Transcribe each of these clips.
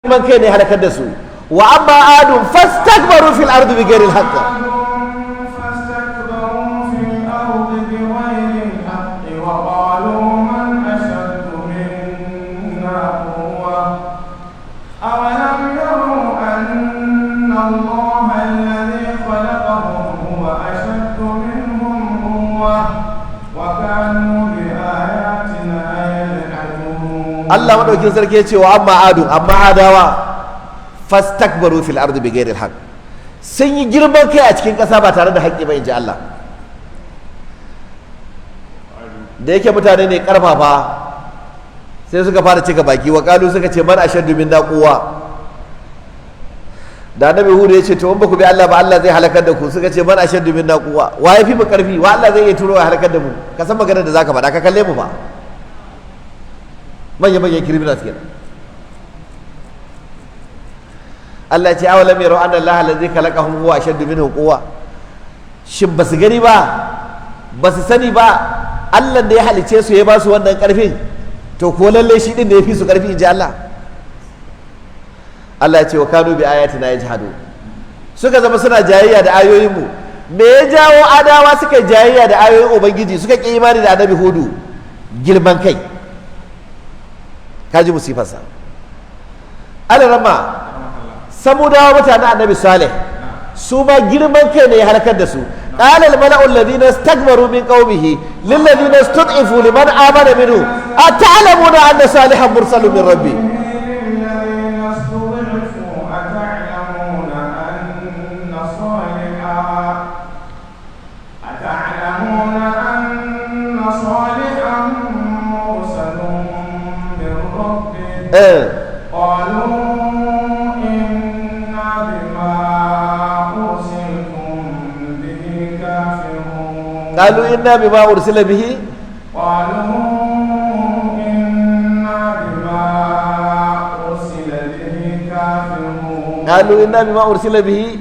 Girman kai ne halakar da su. Wa amma adun fastakbaru fil ardi bighairi alhaq. فاستكبروا في الأرض بغير الحق وقالوا من أشد منا قوة أولم يروا أن الله الذي خلقهم هو أشد منهم قوة وكانوا بآياتنا يجحدون. Allah madaukin sarki ya ce wa amma adun, amma adawa, fastakbaru fil ardi bighairi alhaq, sun yi girman kai a cikin ƙasa ba tare da haƙƙi ba, inji Allah. Da yake mutane ne karfafa, sai suka fara cika baki. Wa qalu, suka ce, man ashaddu minna quwwa. Da annabi Hudu ya ce, to in ba ku bi Allah ba, Allah zai halakar da ku, suka ce, man ashaddu minna quwwa, wa ya fi mu karfi? Wa Allah zai iya turo ya halakar da mu? Ka san maganar da zaka faɗa, ka kalle mu fa, manya manyan criminals kenan. Allah ya ce, awalam yarau anna Allah allazi khalaqahum huwa ashaddu minhum quwwa. Shin basu gani ba, basu sani ba, Allah da ya halice su ya ba su wannan karfin, to ko lalle shi din da ya fi su karfi, inji Allah. Allah ya ce wa kanu bi ayatina yajhadu, suka zama suna jayayya da ayoyin mu. Me ya jawo adawa suka yi jayayya da ayoyin Ubangiji, suka ki imani da annabi Hudu? Girman kai. Kaji musifarsa. Alarama, samudawa, mutanen annabi Saleh, su ma girman kai ne ya halakar da su. قال الملأ الذين استكبروا من قومه للذين استضعفوا لمن آمن منه أتعلمون أن صالحا مرسل من ربي. للذين استضعفوا أتعلمون أن صالحا مرسل من ربه؟ قالوا إنا بما أرسلتم به كافرون. قالوا إنا بما أرسل به قالوا إنا بما أرسل به كافرون. قالوا إنا بما أرسل به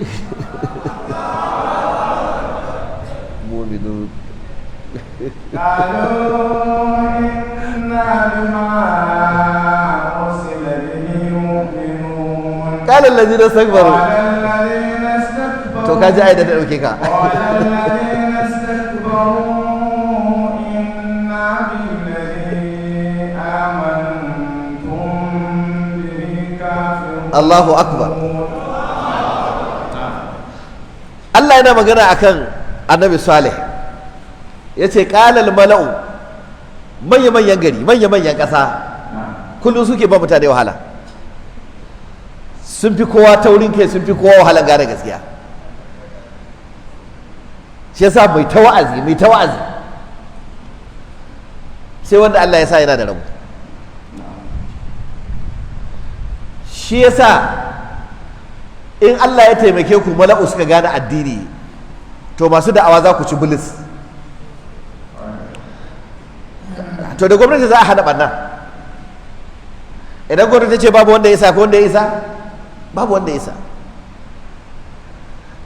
مؤمنون. قالوا إنا بما أرسل به مؤمنون. قال الذين استكبروا قال الذين استكبروا To ka ji ayat da ta dauke ka. قال الذين استكبروا إنا بالذي آمنتم به كافرون. Allahu akbar. Allah yana magana akan annabi Saleh, ya ce ƙalal mala'u, manya-manyan gari, manya-manyan ƙasa, kullum suke ba mutane wahala, sun fi kowa taurin kai, sun fi kowa wahalan gane gaskiya. Shi yasa mai ta wa'azi, mai ta wa'azi, sai wanda Allah ya sa yana da rabo. Shi yasa in Allah ya taimake ku mala'u suka gane addini, to masu da'awa za ku ci bilis. To da gwamnati za a hana ɓanna? Idan gwamnati ta ce babu wanda ya isa, ko wanda ya isa, babu wanda ya isa.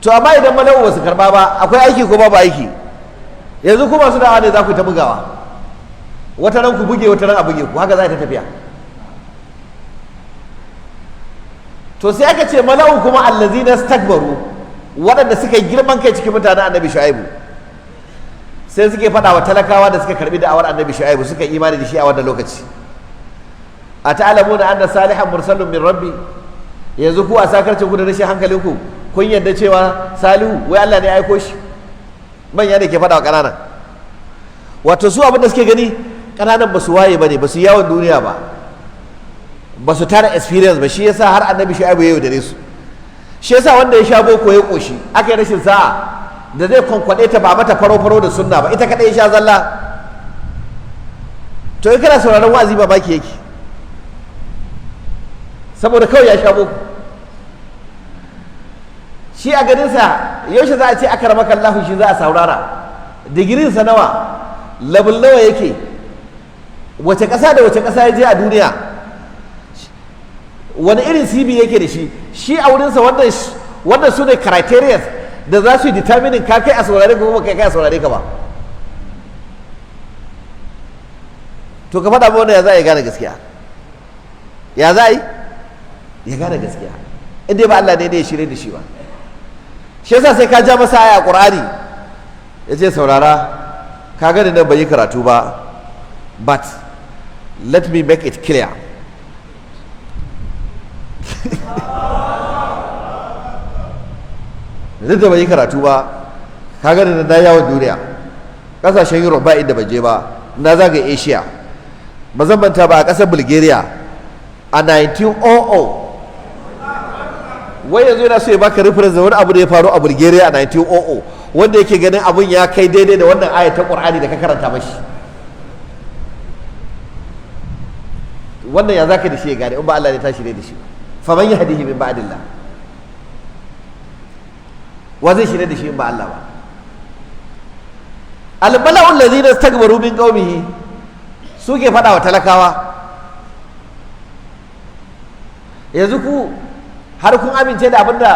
To amma idan mala'u ba su karba ba, akwai aiki ko babu aiki? Yanzu ku masu da'awa ne za ku ta bugawa, wata ran ku buge, wata ran a buge ku, haka za ta tafiya. To sai aka ce mala'u kuma allazina stakbaru, waɗanda suka yi girman kai cikin mutanen annabi Shu'aibu, sai suke faɗa wa talakawa da suka karbi da'awar annabi Shu'aibu, suka yi imani da shi a wannan lokaci, a ta'lamuna anna salihan mursalun min rabbi. Yanzu ku a sakarcin ku da rashin hankalinku, kun yarda cewa Salihu wai Allah ne ya aiko shi? Manya ne ke faɗa wa ƙanana. Wato su abin da suke gani, ƙananan ba su waye ba ne, ba su yawon duniya ba, ba su tara experience ba. Shi yasa har annabi Shu'aibu ya yaudare su. Shi yasa wanda ya sha boko ya koshi, aka yi rashin sa'a da zai kwankwaɗe ta ba mata faro-faro da sunna ba, ita kaɗai ya sha zalla, to in kana sauraron wa'azi ba baki yake, saboda kawai ya sha boko. Shi a ganinsa, yaushe za a ce aka ramaka Allah shi za a saurara? Digirinsa nawa? Level nawa yake? Wace ƙasa da wace ƙasa ya je a duniya? Wani irin CV yake da shi? Shi a wurinsa wannan su ne criteria da za su yi determining ka kai a saurare ka ko ba kai a saurare ka ba. To ka faɗa wannan, ya za a yi gane gaskiya? Ya za a yi? Ya gane gaskiya in dai ba Allah ne ya shirye da shi ba. Shi yasa sai ka ja masa aya a Qur'ani ya ce saurara, ka gani nan bai yi karatu ba, but let me make it clear. Duk da bai yi karatu ba, ka gani nan na yawon duniya, kasashen Europe ba inda ban je ba, na zaga Asia, ba zan manta ba a kasar Bulgaria a 1900. Wai yanzu yana so ya baka reference da wani abu da ya faru a Bulgaria a 1900 wanda yake ganin abun ya kai daidai da wannan aya ta Qur'ani da ka karanta mashi. Wannan ya zaka da shi ya gane in ba Allah ne tashi ne da shi? Faman yahdihi min ba'dillah, wa zai shirye da shi in ba Allah ba? Al mala'u allazina istakbaru min qaumihi suke fada wa talakawa, yanzu ku har kun amince da abinda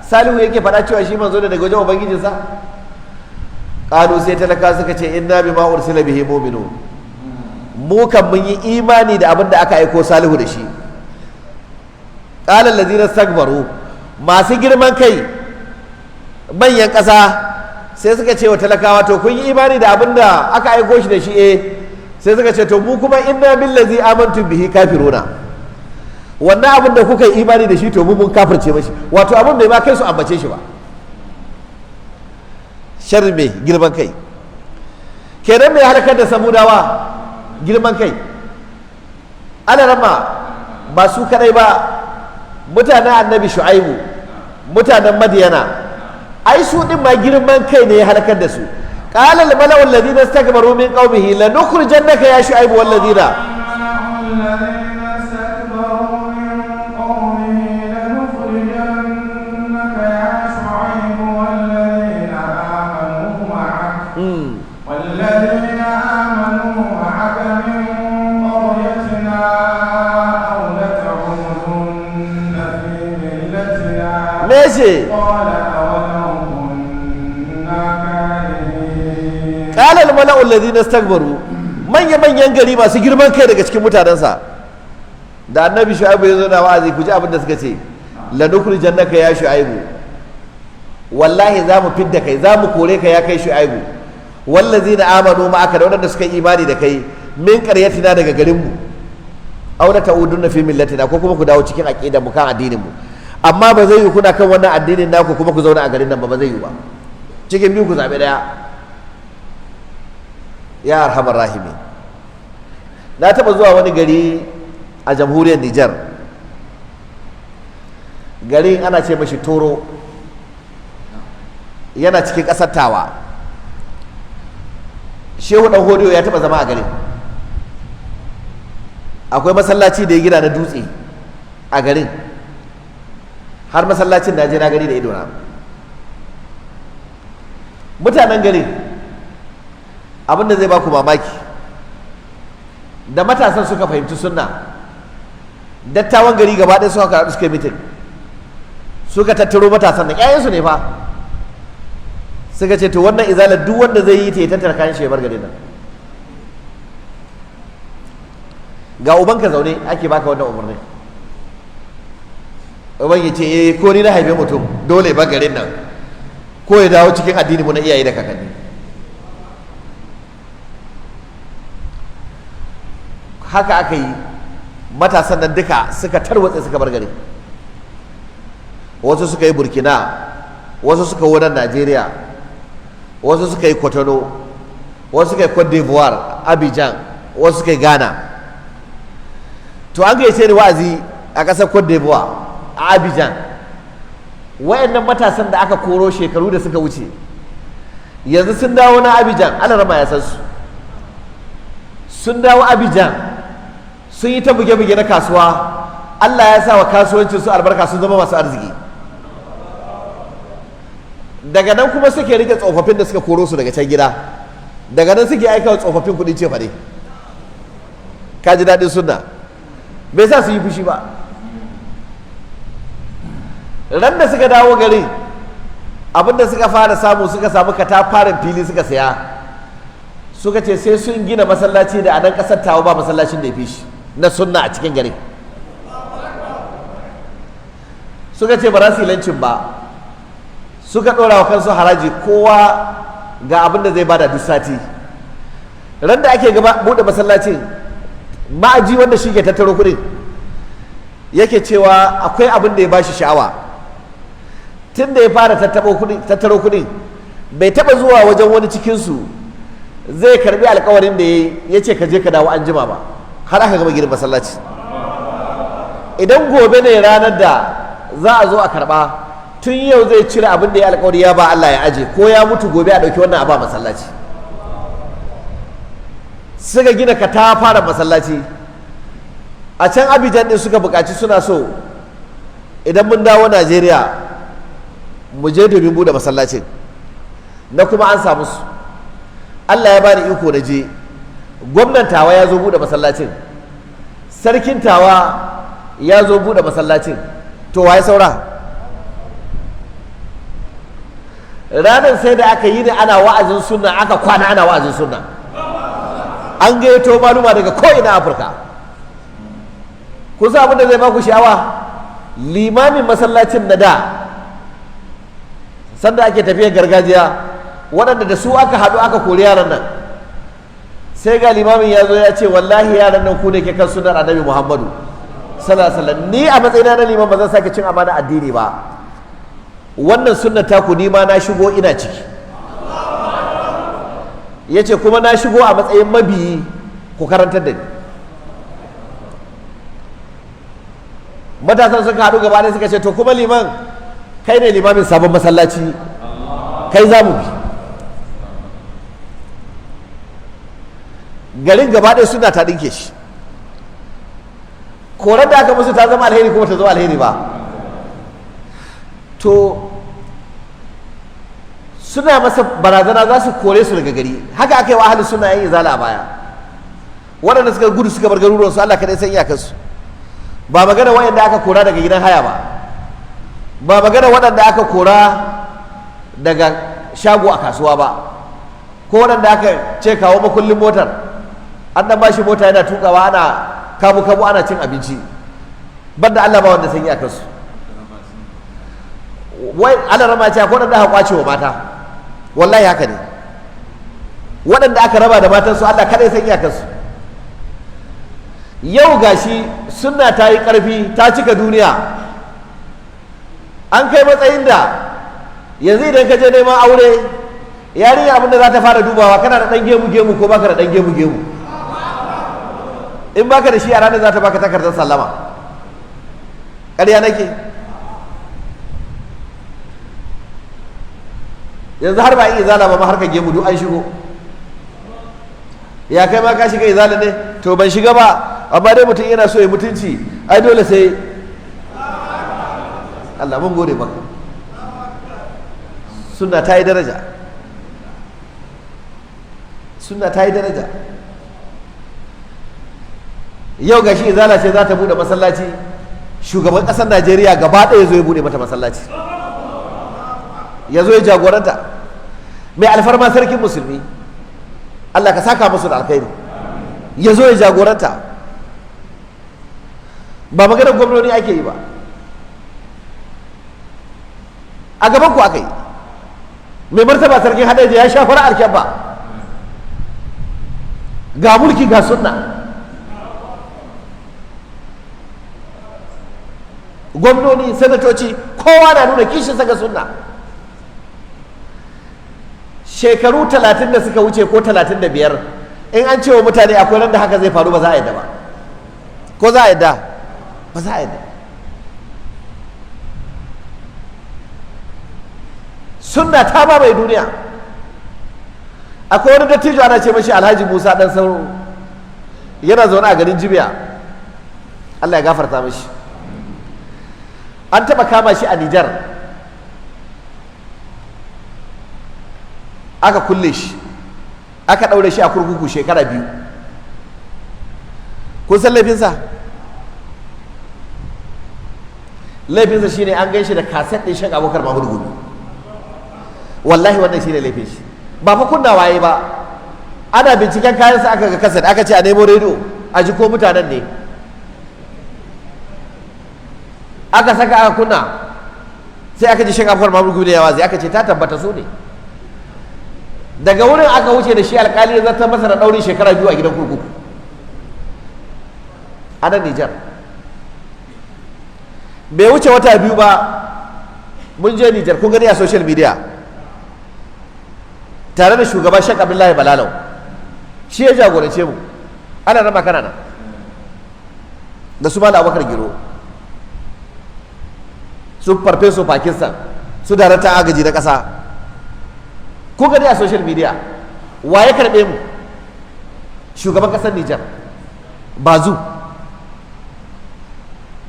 Salihu yake faɗa cewa shi manzo ne daga wajen ubangijinsa? Qalu, sai talaka suka ce inna bima ursila bihi mu'minun, mu kan mun yi imani da abinda aka aiko Salihu da shi. Qala allazina istakbaru, masu girman kai manyan ƙasa sai suka ce wa talakawa, to kun yi imani da abinda aka aiko shi da shi? Eh. Sai suka ce to mu kuma inna billazi amantum bihi kafiruna, wannan abin da kuka yi imani da shi to mu mun kafirce mashi. Wato abin bai ma kai su ambace shi ba. Sharri mai girman kai kenan. Mai halakar da samudawa? Girman kai. Ana rama ba su kadai ba, mutanen annabi Shu'aibu, mutanen Madiyana, ai su din ma girman kai ne ya halakar da su. Qala al mala'u alladhina istakbaru min qaumihi lanukhrijannaka ya Shu'aibu wal ladina الذين استكبروا من قومه لنخرجنك يا شعيب والذين آمنوا معك والذين آمنوا معك من قريتنا أو لتعودن في ملتنا. Me ce? قال أولو كنا كارهين. Qala al mala'u alladhina istakbaru, manya manyan gari masu girman kai daga cikin mutanensa, da annabi Shu'aibu ya zo na wa'azi, ku ji abin da suka ce: lanukhrijannaka ya Shu'aibu, wallahi za mu fidda kai, za mu kore ka ya kai Shu'aibu, wallazina amanu ma'aka, da waɗanda suka yi imani da kai, min qaryatina, daga garinmu, aw la ta'udunna fi millatina, ko kuma ku dawo cikin aqidar mu, kan addinin mu. Amma ba zai yi kuna kan wannan addinin naku kuma ku zauna a garin nan ba, ba zai yi ba. Cikin biyu ku zabi daya. Ya arhamar rahimi, na taba zuwa wani gari a jamhuriyar Nijar, garin ana ce mashi Toro, yana cikin ƙasar Tawa. Shehu Dan Hodiyo ya taba zama a garin. Akwai masallaci da ya gina na dutse a garin, har masallacin na je na gani da idona. Mutanen garin, abinda zai baku mamaki, da matasan suka fahimci sunna, dattawan gari gaba ɗaya suka karatu, suka yi mitin, suka tattaro matasan nan, ƴaƴansu ne fa, suka ce to wannan izalar duk wanda zai yi ta ya tattara kayan shi ya bar garin nan. Ga ubanka zaune ake baka wannan umarnin, uban ya ce eh, ko ni na haife mutum dole ba garin nan ko ya dawo cikin addini mu na iyaye da kakanni. Haka aka yi, matasan nan duka suka tarwatse suka bar gari. Wasu suka yi Burkina, wasu suka wurin Najeriya, wasu suka yi Kotono, wasu suka yi Cote d'Ivoire, Abidjan, wasu suka yi Ghana. To an gayyace ni wa'azi a ƙasar Cote d'Ivoire, a Abidjan. Wayannan matasan da aka koro shekaru da suka wuce yanzu sun dawo na Abidjan. Alarama ya san su. Sun dawo Abidjan, sun yi ta buge-buge na kasuwa, Allah ya sa wa kasuwancin su albarka, sun zama masu arziki. Daga nan kuma suke rike tsofaffin da suka koro su daga can gida, daga nan suke aika wa tsofaffin kudin cefane. Ka ji daɗin sunna, bai sa su yi fushi ba. Ran da suka dawo garin, abinda suka fara samu, suka samu katafaren fili suka saya, suka ce sai sun gina masallaci da a nan ƙasar Tawa ba masallacin da ya fi shi na sunna a cikin garin. Suka ce ba za su yi lancin ba, suka ɗora wa kansu haraji, kowa ga abin da zai bada duk sati. Ran da ake gaba buɗe masallacin, ma'aji wanda shi ke tattaro kuɗin yake cewa akwai abin da ya bashi sha'awa. Tun da ya fara tattaro kuɗin, bai taɓa zuwa wajen wani cikinsu zai karbi alkawarin da ya ce ka je ka dawo an jima ba, har aka gama gidan masallaci. Idan gobe ne ranar da za a zo a karba, tun yau zai cire abin da ya alkawari ya ba Allah ya aje, ko ya mutu gobe a ɗauki wannan a ba masallaci. Suka gina katafaren masallaci a can Abijan ɗin. Suka buƙaci suna so idan mun dawo Najeriya mu je domin buɗe masallacin, na kuma an samu su. Allah ya bani iko na je. Gwamnan Tawa ya zo buɗe masallacin, sarkin Tawa ya zo buɗe masallacin. To, waye saura? Ranar sai da aka yi ne ana wa'azin sunna, aka kwana ana wa'azin sunna. An gayyato maluma daga ko'ina Afirka. Kun san abin da zai baku sha'awa? Limamin masallacin na da, sanda ake tafiyar gargajiya, waɗanda da su aka haɗu aka kori yaran nan, sai ga limamin ya zo ya ce, "Wallahi yaran nan ku ne ke kan sunnar Annabi Muhammadu sallallahu alaihi wasallam. Ni a matsayina na liman ba zan sake cin amana addini ba. Wannan sunnar taku ni ma na shigo ina ciki." Ya ce, "Kuma na shigo a matsayin mabiyi, ku karantar da ni." Matasan suka haɗu gaba ɗaya suka ce, "To, kuma liman, kai ne limamin sabon masallaci, kai za mu bi." Garin gaba ɗaya suna ta ɗinke shi. Korar da aka musu ta zama alheri kuma ta zama alheri ba. To, suna masa barazana za su kore su daga gari. Haka aka yi wa ahalin suna yin izala a baya, waɗanda suka gudu suka bar garuruwansu, Allah kaɗai san iyakarsu. Ba magana waɗanda aka kora daga gidan haya ba, ba magana waɗanda aka kora daga shago a kasuwa ba, ko waɗanda aka ce kawo makullin motar, an dan bashi mota yana tukawa, ana kabu kabu ana cin abinci. Banda Allah ba wanda san iyakarsu. Wai ana rama ce akwai waɗanda aka kwace wa mata. Wallahi haka ne, waɗanda aka raba da matansu, Allah kaɗai san iyakarsu. Yau gashi sunna ta yi ƙarfi, ta cika duniya. An kai matsayin da yanzu idan ka je neman aure, yarinya abinda za ta fara dubawa, kana da ɗan gemu gemu ko baka da ɗan gemu gemu. In baka da shi, a ranar za ta baka takardar sallama. Ƙarya nake? Yanzu har ba yi izala ba ma, harkar gemu duk an shigo. Ya kai ma ka shiga izala ne? To, ban shiga ba, amma dai mutum yana so ya mutunci, ai dole sai Allah. Mun gode maka, sunna ta yi daraja, sunna ta yi daraja. Yau gashi izala ce za ta bude masallaci, shugaban ƙasar Najeriya gaba ɗaya zo ya bude mata masallaci, ya zo ya jagoranta. Mai alfarma sarkin musulmi, Allah ka saka musu da alkhairi, ya zo ya jagoranta. Ba maganar gwamnoni ake yi ba, a gaban ku aka yi. Mai martaba sarkin Hadeja ya sha fara alkyabba, ga mulki ga sunna. Gwamnoni, sanatoci, kowa na nuna kishinsa ga sunna. Shekaru 30 da suka wuce ko 35, in an ce wa mutane akwai ran da haka zai faru, ba za a yadda ba. Ko za a yadda? Ba za a yadda. Sunna ta ba mai duniya. Akwai wani dattijo ana ce mashi Alhaji Musa Dan Sauro, yana zaune a garin Jibiya, Allah ya gafarta mashi. An taba kama shi a Nijar, aka kulle shi, aka ɗaure shi a kurkuku shekara 2. Kun san laifinsa? Laifinsa shine an gan shi da kaset ɗin Sheikh Abubakar Mahmud Gumi. Wallahi wannan shine laifin shi. Ba fa kunna waye ba, ana binciken kayansa aka ga kaset, aka ce a nemo rediyo a ji ko mutanen ne. Aka saka aka kunna. Sai aka ji Sheikh Abubakar Mahmud Gumi da yawa zai aka ce ta tabbata su ne. Daga wurin aka wuce da shi alkali ya zartar masa da ɗaurin shekara 2 a gidan kurkuku a nan Nijar. Bai wuce wata 2 ba mun je Nijar, kun gani a social media, tare da shugaban Sheikh Abdullahi Balalau, shi ya jagorance mu, ana rama kana nan da su Malam Abubakar Giro, su Farfeso Pakistan, su daraktan agaji na ƙasa. Kun gani a social media. Wa ya karɓe mu? Shugaban ƙasar Nijar Bazu,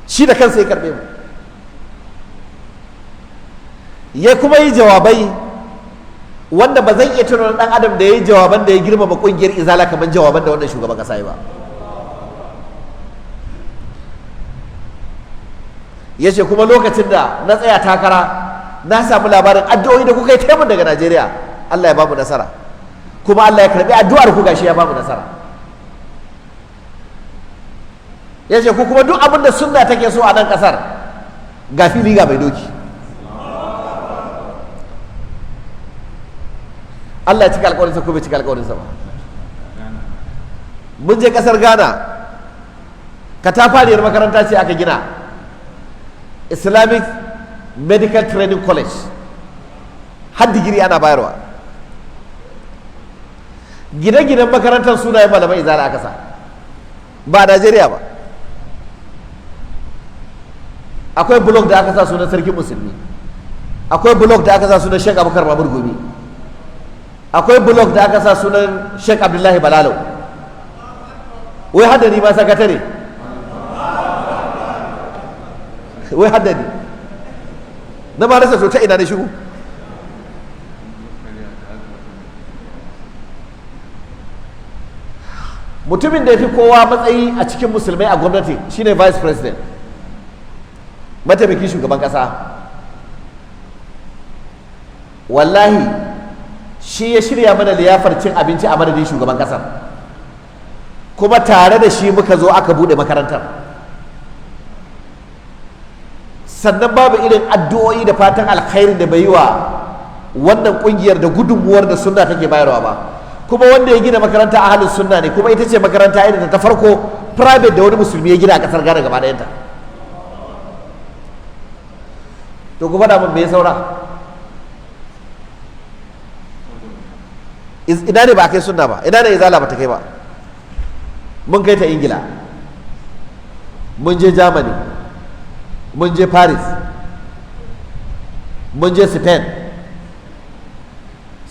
shi da kansa ya karɓe mu, ya kuma yi jawabai wanda ba zan iya tuna ɗan adam da ya yi jawaban da ya girmama ƙungiyar Izala kamar jawaban da wannan shugaban ƙasa ya ba. Ya ce kuma lokacin da na tsaya takara na samu labarin addu'o'i da kuka yi taimun daga Najeriya, Allah ya bamu nasara, kuma Allah ya karbi addu'ar ku, gashi ya bamu nasara. Ya ce ku kuma duk abin da sunna take so a nan kasar, ga fili ga mai doki. Allah ya cika alƙawarinsa ko bai cika alƙawarinsa ba? Mun je kasar Ghana, katafariyar makaranta ce aka gina, Islamic Medical Training College, har digiri ana bayarwa. Gine-ginen makarantar sunayen malamai Izala aka sa, ba a Najeriya ba. Akwai blog da aka sa sunan sarkin musulmi, akwai blog da aka sa sunan Sheikh Abubakar Mamur Gomi, akwai blog da aka sa sunan Sheikh Abdullahi Balalau, wai haddani ma sakatare, wai haddani na ma rasa ta ina na shigo. Mutumin da ya fi kowa matsayi a cikin musulmai a gwamnati shine vice president, mataimakin shugaban kasa. Wallahi shi ya shirya mana liyafar cin abinci a madadin shugaban kasar, kuma tare da shi muka zo aka bude makarantar. Sannan babu irin addu'o'i da fatan alkhairin da bai yi wa wannan kungiyar da gudunmuwar da sunna take bayarwa ba. Kuma wanda ya gina makaranta ahlus sunna ne, kuma ita ce makaranta irin ta farko private da wani musulmi ya gina a kasar Ghana gaba ɗayanta. To ku faɗa min me ya saura? Ina ne ba kai sunna ba? Ina ne Izala ba ta kai ba? Mun kai ta Ingila, mun je Germany, mun je Paris, mun je Spain,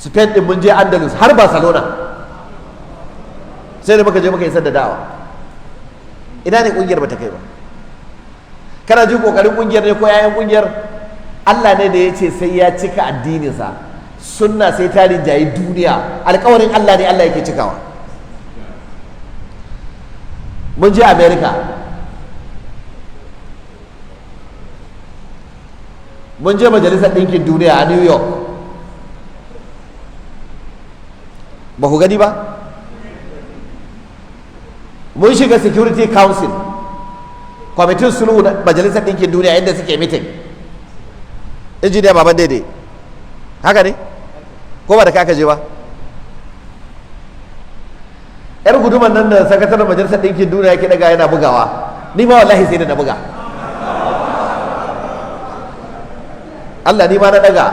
Spain din mun je Andalus har Barcelona, sai da muka je muka isar da da'awa. Ina ne kungiyar bata kai ba? Kana jin kokarin kungiyar ne ko yayan kungiyar? Allah ne da ya ce sai ya cika addininsa, sunna sai ta rinjayi duniya. Alkawarin Allah ne, Allah yake cikawa. Mun je America, mun je Majalisar Ɗinkin Duniya a New York, ba ku gani ba? Mun shiga Security Council, kwamitin sulhu na Majalisar Ɗinkin Duniya inda suke meeting. Injiniya baban daidai haka ne ko ba da ka je ba? Yar guduman nan da sakataren Majalisar Ɗinkin Duniya yake daga yana bugawa, ni ma wallahi sai da na buga. Allah ni ma na daga.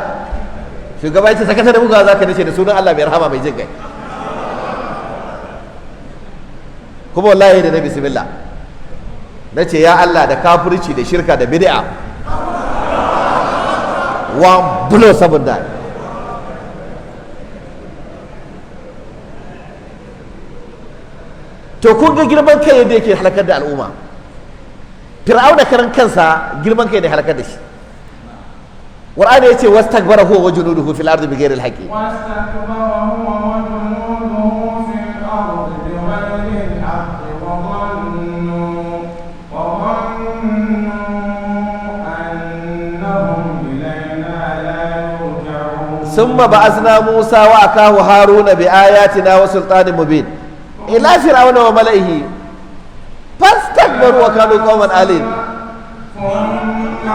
Shugaba yace sakataren bugawa zaka nace da sunan Allah mai rahama mai jin kai. Kuma wallahi da na bismillah nace ya Allah, da kafirci da shirka da bid'a, one blow seven die. To kun ga girman kai yadda yake halakar da al'umma. Fir'auna karan kansa girman kai ne halakar da shi. Qur'ani yace wastakbara huwa wa junuduhu fil ardi bighairi al-haqqi. واستكبر هو وجنوده في الأرض بغير الحق وظنوا أنهم إلينا لا يرجعون. ثم بعثنا موسى وأخاه هارون بآياتنا وسلطان مبين إلى فرعون وملئه فاستكبروا وكانوا قوما عالين. ثم